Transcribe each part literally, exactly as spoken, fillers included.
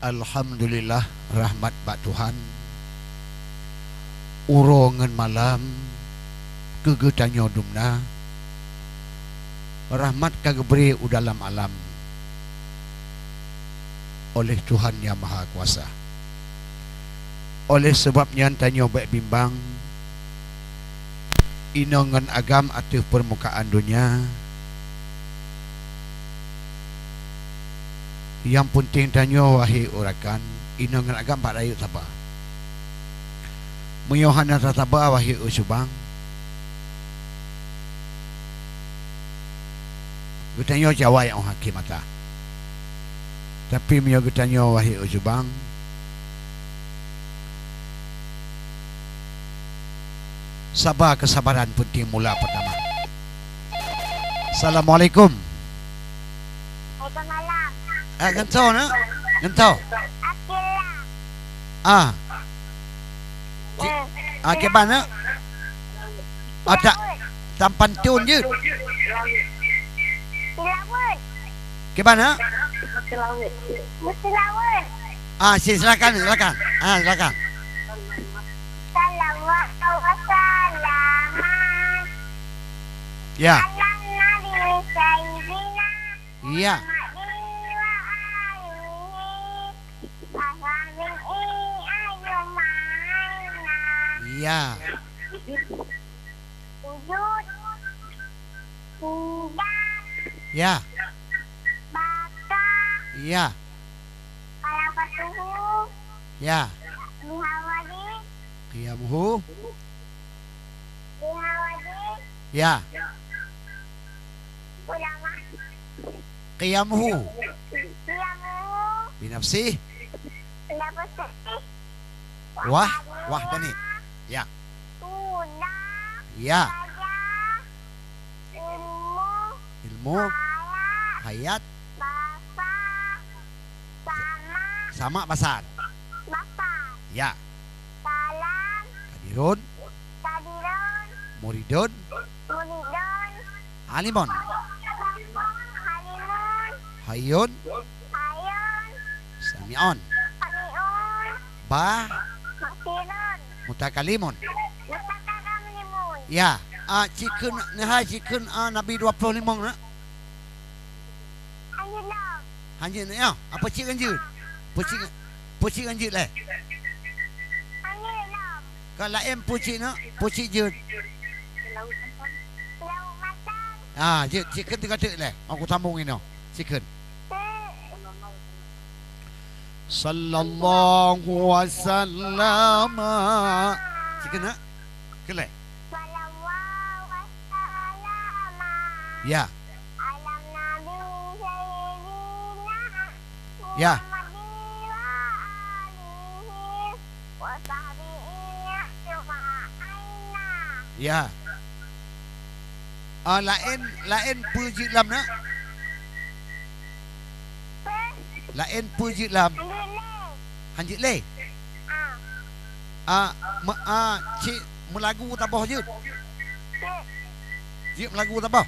Alhamdulillah, rahmat bak Tuhan. Uroe ngon malam keu geutanyoe dumna, rahmat ka geubri u dalam alam oleh Tuhan Nyang Maha Kuasa. Oleh sabab nyan tanyoe bék bimbang, inong ngon agam ateueh peurmukaan donya. Nyang peunteng tanyoe, wahé rakan, inong ngon agam bak rayeuk saba. Meunyoe hana tasaba, wahé subang, geutanyoe cawai óh akhé masa. Tapi meunyoe geutanyoe, wahé subang, saba, keusabaran peunteng mula peutama. Assalamualaikum. Waalaikumsalam. Eh, ngon soe na? Ngon soe? Akila. Ah. Ci-, Eh. ah, kiban na? Ah, ta-, Silawet. Tampantun jeuet. Silawet. Kiban na? Silawet. Silawet. Ah, si-, silakan, silakan. Ah, silakan. Salawat wa salaman Ya. ala Nabi Sayyidina Ya. Muhammadin wa alihi wa sahbihi ajmaina. Ya. Sujud, sujud, Ya. baka, Ya. Khalaqatuhu. Ya. Bihawadi. Qiyamuhu. Bihawadi. Ya. Ulama. Qiyamuhu. Qiyamuhu. Binafsih. Binafsih. Wah, wah tadi. Ya. Sudah. Ya. Saja. Ilmu. Ilmu. Hayat. Hayat. Basa. Sama. Sama basar. Basar. Ya. Kalam. Kadirun. Kadirun. Muridun. Muridun. Alimun. Alimun. Hayyun. Hayyun. Sami'un. Sami'un. Ba. Basirun. Mutakalimun. Mutakalimun. Ya. Ah, cikheun, neuhai cikheun, ah, Nabi dua ploh limong na? Hanjeuet lom. Hanjeuet na, ya? Apa cit ngon jeuet? Apa cit, apa cit ngon jeuet lé? Hanjeuet lom. Ka laén peue cit na, peue cit jeuet. Lauk matang. Ah, jeuet, cikheun teuka teuk lé. Aku sambung inoe. Cikheun. Sallallahu wasallama. Cikheun na? Keu lé. Sallallahu wasallama. Ya. Ala Nabi Sayyidina Ya. Muhammadin wa alihi wa sahbihi ajmaina. Ya. Ah, laén, laén peue jeuet lom na? Peue? Laén peue jeuet lom? Hanjeuet lé. Hanjeuet lé? Ah. Ah, me-, ah, cit meulagu saboh jeuet. Jeuet. Jeuet meulagu saboh.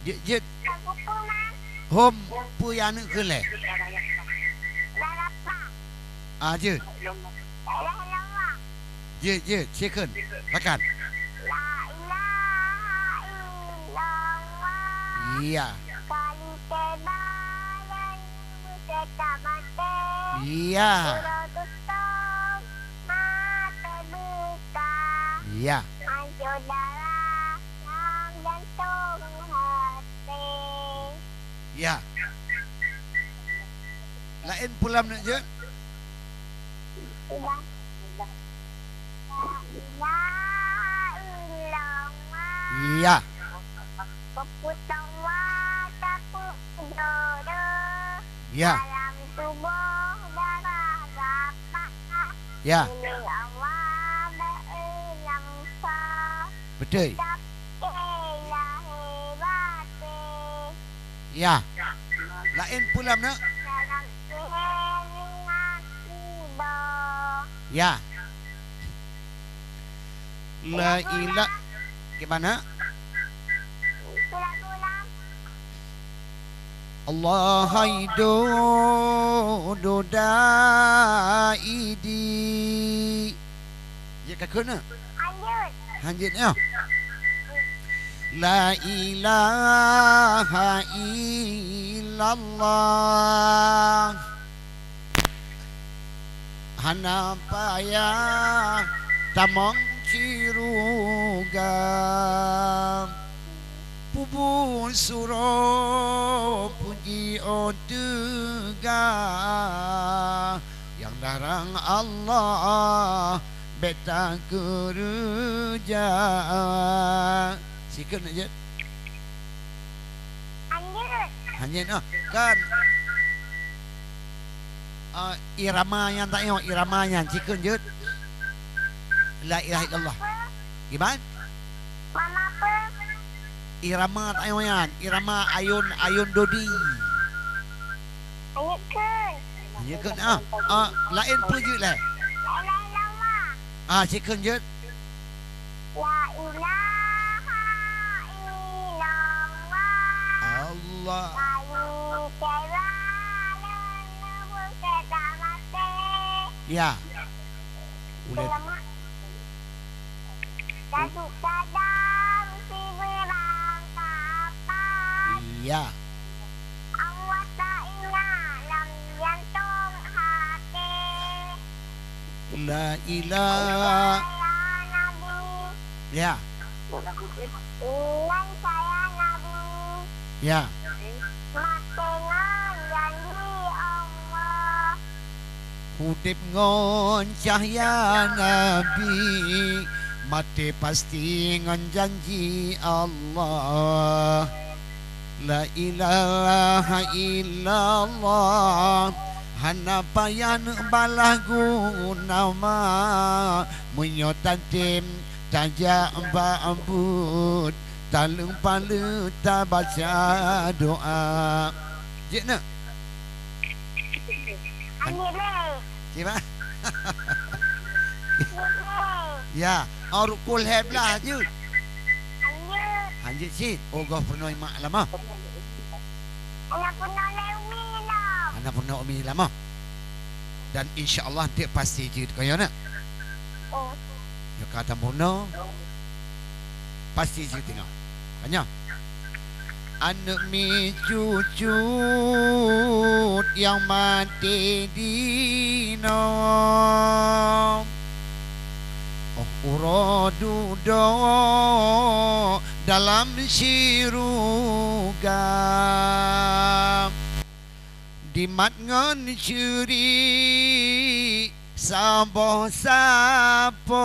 Jeuet, jeuet. Lagu peue, Ma? Hom, peue nyang aneuk kheun lé? Darapa. Ah, jeuet. Ilaha illallah. Jeuet, jeuet, cikheun. Lakan. La ilaha illallah. Iya. Kali teuba dan maté. Iya. Uroe tutong maté buka. Iya. Ancô darah lam jantong haté. Iya. Laén peue lom neuk jeuet? Sudah. La ilaha illallah. Iya. Peuputong wa tapeudodo. Iya. Dalam tuboh darah gata. Iya. Milék Allah beu lam sa. Beutôi. Tapi lahé baté. Iya. Laén peue lom neuk? Dalam sihé ngon kudo. Iya. La ila-, gimana? Lagu lom. Allah hai dudu daidi. Jeuet ka kheun na? Lanjut. Lanjut ya. La ilaha illallah. Hana payah tamong syeuruga. Pubuet surok puji 'oh teuga. Nyang larang Allah bèk takeureuja. Sikheun jeuet. Lanjut. Lanjut ah. Kan. Ah, irama nyan tanyoe, irama nyan sikheun jeuet. La ilaha illallah. Kiban? Mama apa? Irama tanyoe nyan, irama ayun, ayun dodi. Lanjut kheun. Lanjut kheun ah. Ah, laén peue jeuet lé? La ilaha illallah. Ah, sikheun jeuet. La ilaha illallah. Allah. Bayi kira leuneubeuet keu maté. Ya. Ulèe. Datuk Saddam sibeurang kapai. Ya. Allah taingat lam jantong haté. La ilaha. Saya Nabi. Ya. Ingat saya Nabi. Ya. Maté ngon janji Allah. Udép ngon cahya Nabi, maté pasti ngon janji Allah. La ilaha illallah, hana payah neubalah guna ma, meunyoe tatem tajak bak buet, taleueng paleue tabaca doa. Jeuet na? Lanjut lé. Kiban? Lanjut lé. Ya, oh, rukun lhèe blah jeuet. Lanjut. Lanjut cit. Oh, goh peurunoe mak lama. Hana peurunoe lé umi lom. Hana peurunoe umi lama. Dan insya Allah, dek pasti jeuet keu nyoe na. Oh. Nyoe ka tameurunoe. Pasti jeuet teungoh. Ka nyoe. Aneuk miet cucut nyang maté dinoe. Óh uroe dudoe dalam syeuruga. Dimat ngon syeurik saboh sapoe,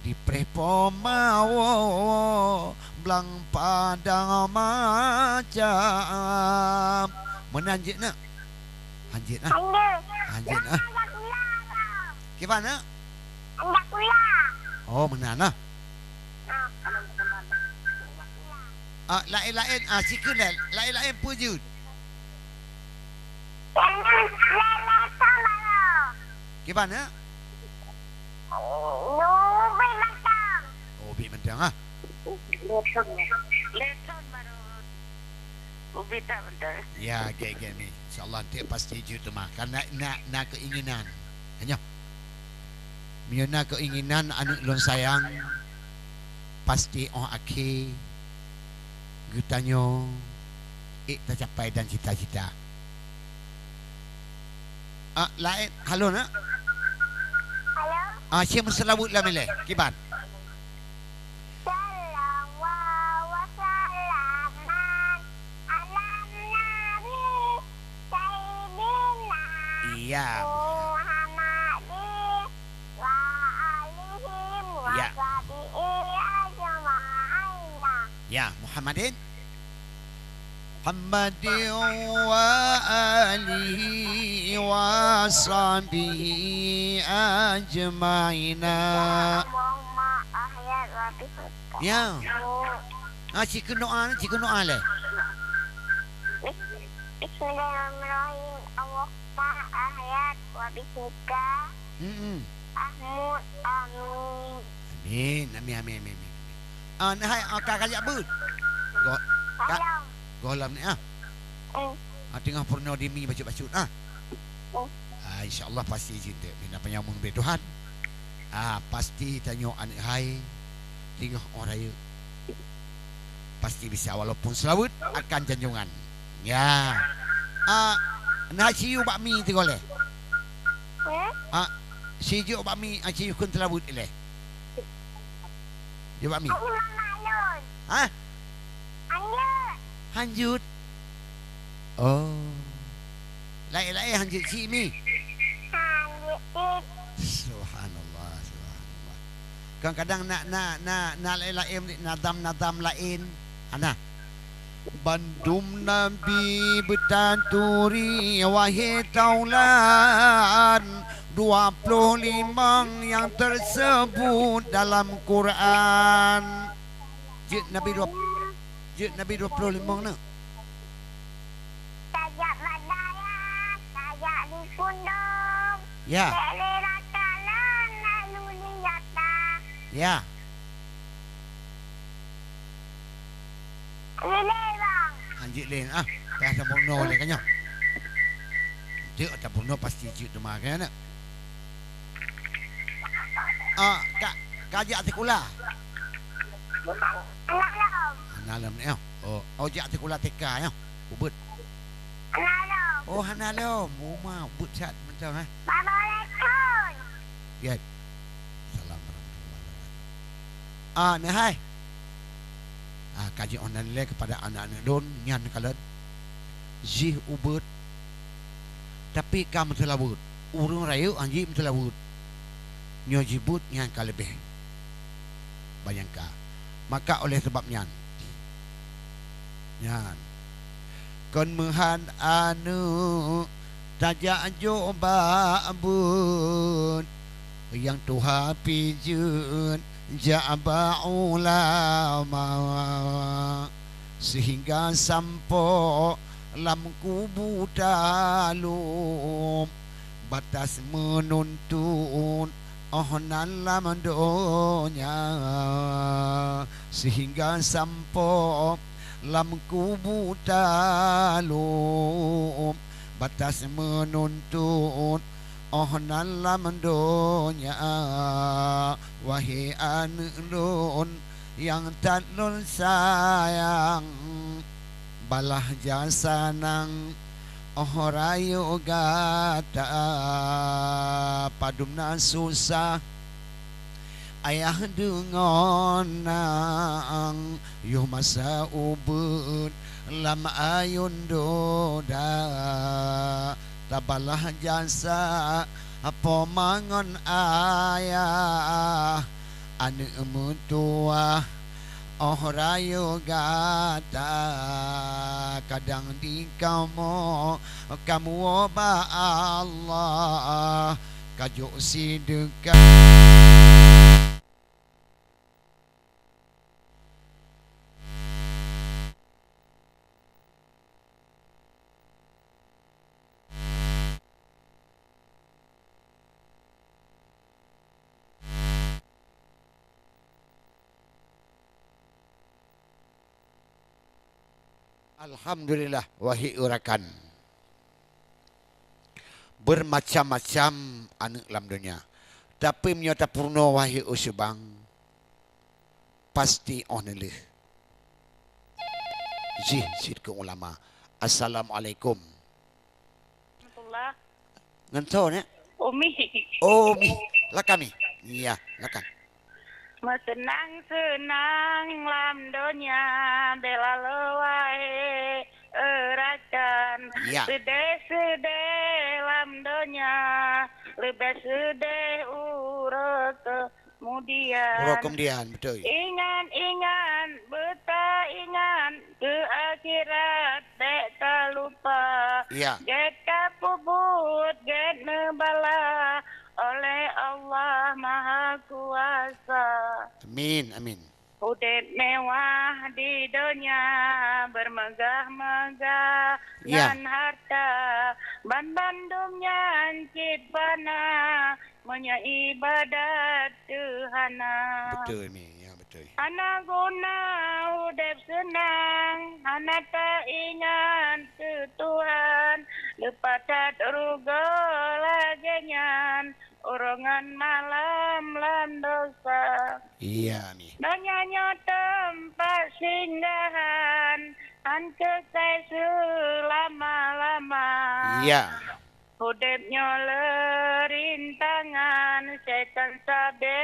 dipreh po mawoe blang padang macam. Meunan jeuet na? Hanjeuet na? Hana. Hanjeuet na? Hana pula dah. Kiban na? Hana pula. Oh, meunan na. Ah, laén-laén, ah, sikheun lé, laén-laén peue jeuet? Kiban, ha? Ubit mantong. Oh, ubit mantong, ha? Ubit that mantong. Ya, gét-gét ni. Insya Allah, nanti pasti jeuet teuma. Karena na, na keinginan. Hanya. Meunyoe na keinginan aneuk lôn sayang, pasti óh akhé geutanyoe ék tacapai dan cita-cita. Ah, laén, halo na? Halo. Ah, syedara meuseulaweuet lam ilée, kiban? Salawat wa salaman ala nabi sayyidina Iya. Muhammadin wa Iya. alihi wa Iya. sahbihi ajma'ina. Ya, Muhammadin. Muhammadin wa alihi wa sahbihi ajma'ina. Allahumma ahya wa bihi. Ya. Ah, cikeunoe, cikeunoe lé. Bis-, Bismillahirrahmanirrahim. Allahumma ahya wa bihi. Hmm. Mahmud, amin. Amin, amin, amin, amin, amin. Ah, nah hai, ah, ka, ka jak beuet. Go, ka, Salam. Gohlom ni, ah. Oh. Ah, teungoh peurunoe di mi bacut-bacut, ah. Oh. Ah, insya Allah pasti jeuet deh. Bina peunyamun bri Tuhan. Ah, pasti tanyoe aneuk hai teungoh 'oh rayeuk. Pasti bisa walaupun seulaweuet akan janjongan. Ya. Ah, na siyu bak mi teungoh lé. Eh? Ah, sijok bak mi, ah, siyu kheun seulaweuet ilée. Jok bak mi. Hah? Hanjeuet. Hanjeuet. Oh. Laén-laén hanjeuet cit mi. Hanjeuet cit. Subhanallah, subhanallah. Kadang-kadang na, na, na, na laén-laén, nadam-nadam laén. Ana. Bandum nabi beutaturi, wahé taulan, dua ploh limong nyang teuseubut dalam Quran. Jeuet Nabi dua, jeuet Nabi dua ploh limong na. Tajak bak dayah, tajak di pundong. Ya. Lé-lé rata lom lalu linjata. Ya. Lé-lé, Bang. Hanjeuet lé, ah. Payah tapeurunoe lé ka nyoe. Jeuet tapeurunoe pasti jeuet teuma ka nyoe. Ah, ka, ka jak sikula? Hana lom. Hana lom, eh. Oh, oh, jak sikula T K, eh. Ubit. Hana lom. Oh, hana lom. Oh, ma, ubit that mantong, eh. Assalamualaikum. Ya. Salam warahmatullahi wabarakatuh. Ah, neuhai. Ah, ka jiôh nan lé keupada aneuk-aneuk lôn nyan kalon. Jih ubit. Tapi ka meuseulaweuet. Ureuëng rayeuk hanjeuet meuseulaweuet. Nyoe jibeuet nyan ka leubeh. Bayangka. Maka oleh sabab nyan, nyan, kon meuhan aneuk tajak jok bak beuet, nyang tuha pih jeuet jak bak ulama, seuhingga sampoe lam kubu talom batas meununtut 'oh nan lam donya, seuhingga sampoe lam kubu talom batas meununtut 'oh nan lam donya. Wahé aneuk lôn nyang that lôn sayang, balah jasa nang 'oh rayeuk gata, padum na susah ayah deungon nang, yoh masa ubit lam ayôn doda, tabalah jasa po ma ngon ayah, aneuk meutuwah 'oh rayeuk gata, kadang di kamoe kamoe bak Allah ka jok sideuka. Alhamdulillah, wahé rakan. Bermacam-macam aneuk lam donya. Tapi meunyoe tapeurunoe wahé useubang, pasti 'oh neulheueh. Jih cit keu ulama. Assalamualaikum. Warahmatullah. Ngon soe nyak? Umi. Oh, Umi. Lakan, Mi. Iya, lakan. Meuseunang-seunang lam donya, bela lé wahé rakan. Iya. Seudeh-seudeh lam donya, leubeh seudeh uroe keumudian. Uroe keumudian, beutôi. Ingat-ingat, beutaingat keu akhirat, bék talupa. Iya. Gét tapeubuet, gét neubala oleh Allah Mahakuasa. Amin, amin. Udeb mewah di donya, bermegah-megah, iya, ngon harta, banmandum nyan cit fana, meunyoe ibadat teuhana. Beutôi, Mi. Ya, beutôi. Hana guna udeb seunang, hana taingat keu Tuhan, leupah that rugoe lagée nyan, uroe ngon malam lam dosa. Iya, Mi. Donya nyoe teumpat singgahan, han keukai seulama-lama. Iya. Udeb nyoe le rintangan, setan sabe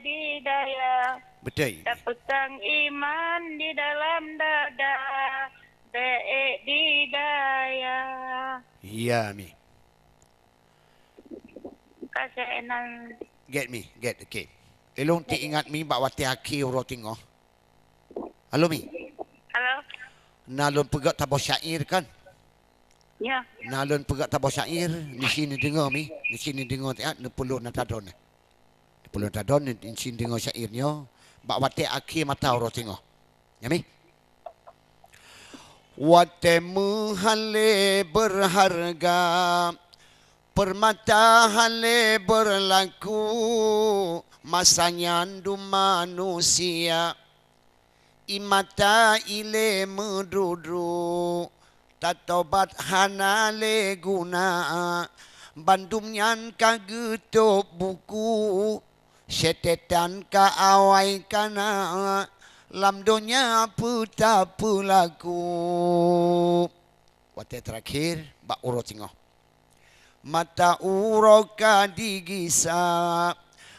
didaya. Beutôi. Tapeukang iman di dalam dada, bék didaya. Iya, Mi. Ka seunan. Gét, Mi, gét, oke. Ilôn teuingat, Mi, bak watée akhé uroe teungoh. Halo, Mi. Halo. Na lôn peugah taboh syair kan? Ya. Na lôn peugah taboh syair, nisi neudeungoe, Mi. Nisi neudeungoe siat, neupeulôn na tadon. Neupeulôn tadon, nisi neudeungoe syair nyoe. Bak watée akhé mata uroe teungoh. Ya, Mi. Watée meuhan lé beurharga, peurmata han lé beurlaku, masa nyan dum manusia. Ie mata ilée meudru-dru, tatobat hana lé guna, bandum nyan ka geutôb buku, seutetan ka awai kana, lam donya peue tapeulaku. Watée teurakhir bak uroe teungoh. Mata uroe ka digisa,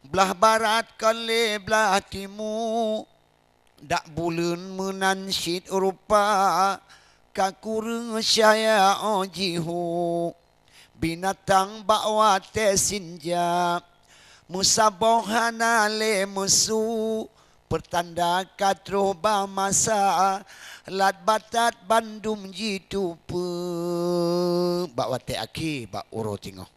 blah barat kon lé blah timu, dak buleuen meunan cit rupa, ka kureueng cahya óh jihu. Binatang bak watée sinja, meusaboh hana lé meusu, peurtanda ka troh ba masa, lat batat bandum jiteupeue, bak watée akhé bak uroe teungoh.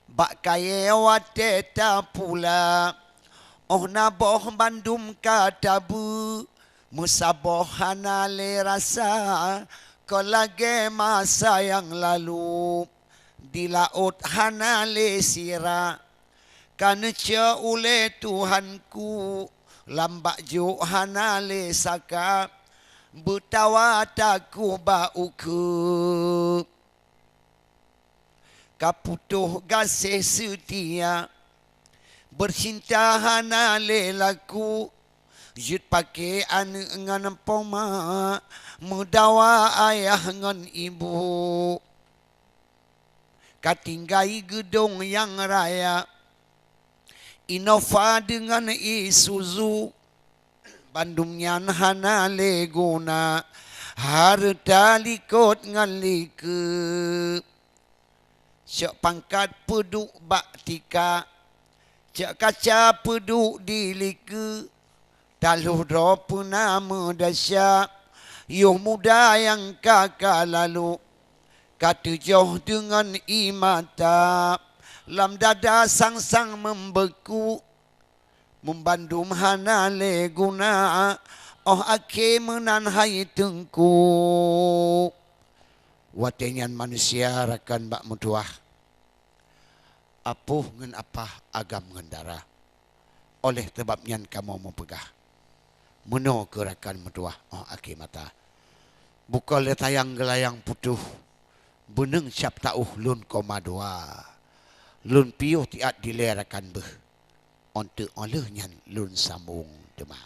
Bak kayée watée tapula, óh na boh bandum ka tabeue, meusaboh hana lé rasa, kon lagée masa nyang lalu. Di laôt hana lé sira, ka neucok ulée Tuhanku, lam bak jôk hana lé saka, beutawa takue bak ukeue. Ka putôh gaséh seutia, beucinta hana lé laku, jeuet paké aneuëk ngon poma, meudawa ayah ngon ibu. Ka tinggai geudong nyang raya, Innova deungon Isuzu, bandum nyan hana lé guna, hareuta likot ngon likeue. Cok pangkat peuduek bak tika, cok kaca peuduek di likeue, taloh droe peuna meudesya, yoh muda nyang ka ka lalu, ka teujoh deungon ie mata, lam dada sang-sang meubeuku, meubandum hana lé guna, óh akhé meunan hai Teungku. Watée nyan manusia rakan bak meutuwah, apoh ngon apah, agam ngon dara. Oleh sabab nyan kamoe meupeugah, meunoe keu rakan meutuwah óh akhé mata. Bukon lé tayang geulayang putôh, beuneueng cap taôh lôn koma dua. Lôn piôh siat dilée rakan beuh, 'on teuk óh lheueh nyan lôn sambông teuma.